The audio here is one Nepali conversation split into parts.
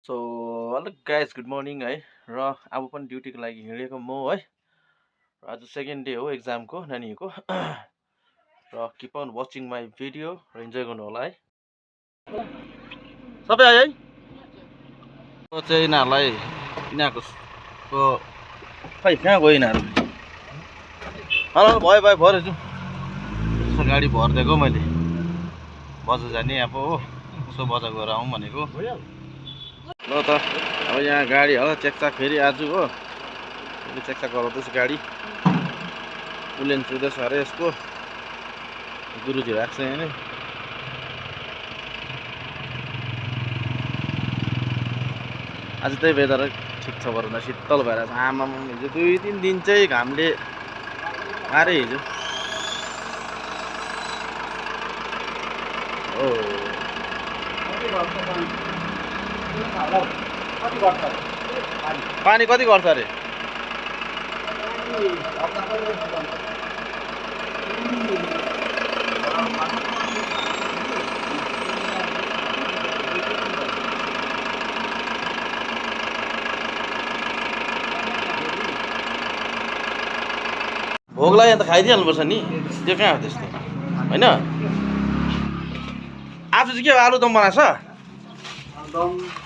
So hello guys good morning है। र अब पनि ड्युटीको लागि हिँडेको म है। र आज सेकेन्ड डे हो एक्जामको नानीहरूको। र keep on watching my video र इन्जोय गर्नु होला है। सबै आयो है। चाहिँ यिनीहरूको खै कहाँ गयो यिनीहरू। हेलो भयो भयो भर यसो गाडी भरिदिएको मैले बजार जाने अब हो। यसो बजार गएर आउँ भनेको। ल त अब यहाँ गाडी होला चेकचाक फेरि आज हो। चेकचाक गराउँदैछ गाडी। उलेन चुँदैछ अरे यसको गुरुजी राख्छ यहाँ नै। आज त्यही वेदर ठिक छ भएर शीतल भएर आमा हिजो 2-3 दिन चाहिँ घामले मारे हिजो। ओ पानी कति गर्छ अरे? भोग लाग्यो त खाइदिइहाल्नुपर्छ नि। त्यो कहाँ हो त्यस्तो होइन। आज चाहिँ के हो आलुदम बनाएको छ?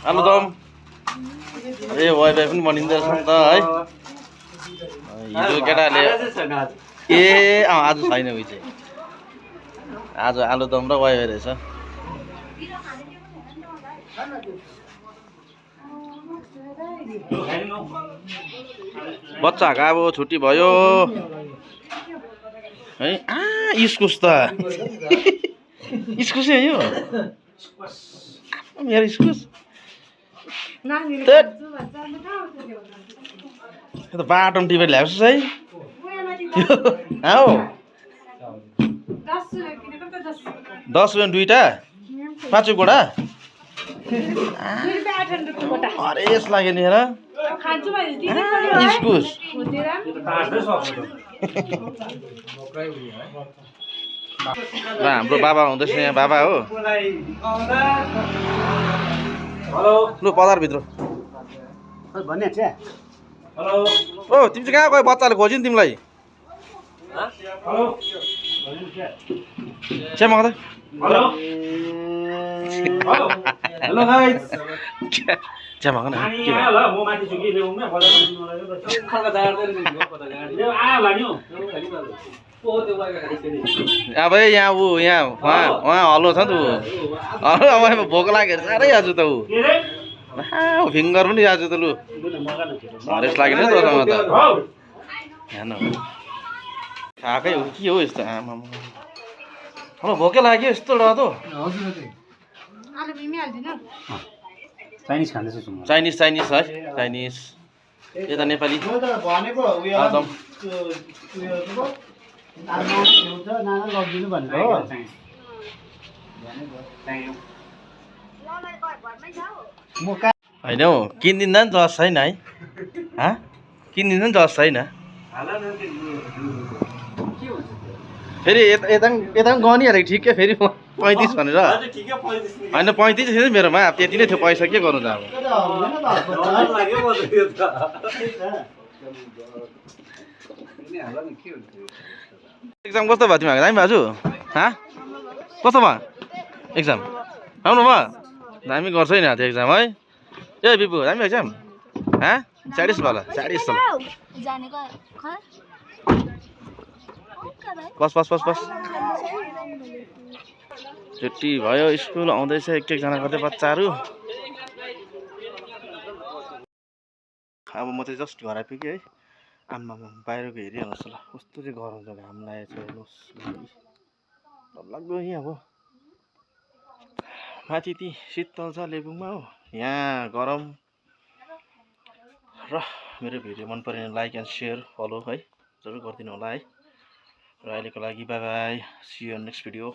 आलुदम ए वाइफाई पनि बनिँदैछ नि त है। हिजो केटाले ए आज छैन उयो चाहिँ। आज आलुदम र वाइफाई रहेछ। बच्चाहरूको अब छुट्टी भयो है। इस्कुस त इस्कुस है यो मेरो इस्कुस त बाटोमा टिपेर ल्याएको छु है। हो 10 रुपियाँ दुईटा 5 गोडा अरे यस लाग्यो नि हेर इस्कुस। हाम्रो बाबा हुँदैछ यहाँ बाबा हो। लु पदारभित्र। ओ तिमी चाहिँ कहाँ गयो? बच्चाले खोज्यो नि तिमीलाई। चिया मगाउँदै चिया मगाउन अब यहाँ ऊ यहाँ उहाँ हल्लो छ नि त ऊ हल्लो। अब भोक लाग्यो साह्रै आज त ऊ फिङ्गर पनि आज त लु हरेस लाग्यो नि तँसँग त हेर्न खाएकै हो के हो यस्तो। आमा अब भोकै लाग्यो यस्तो डरदो। चाइनिज खाँदैछु चाइनिज चाइनिज है चाइनिज यता नेपाली आलुदम। होइन हौ किनिदिँदा नि जस छैन है। किनिदिँदा नि जस छैन फेरि यता पनि गनिहालेको ठिकै फेरि 35 भनेर होइन 35 थियो मेरोमा। त्यति नै थियो पैसा के गर्नु त अब। एक्जाम कस्तो भयो तिमीहरूको? दामी बाजु कस्तो भयो एक्जाम? राम्रो भयो? दामी गर्छ नि त्यो एक्जाम है। ए बिपु दामी एक्जाम 40 भयो होला 40 होला। बस बस बस बस छुट्टी भयो स्कुल आउँदैछ एक एकजना गर्दै बच्चाहरू। अब म चाहिँ जस्ट घर आइपुगेँ है। आम्मा बाहिरको हेरिहाल्नुहोस् ल कस्तो चाहिँ गरम छ। घाम लागेको छ हेर्नुहोस् डरलाग्दो यहीँ। अब माथि ती शीतल छ लेबुङमा हो यहाँ गरम। र मेरो भिडियो मन पऱ्यो भने लाइक एन्ड सेयर फलो है जरुर गरिदिनु होला है। र अहिलेको लागि bye bye see you next video.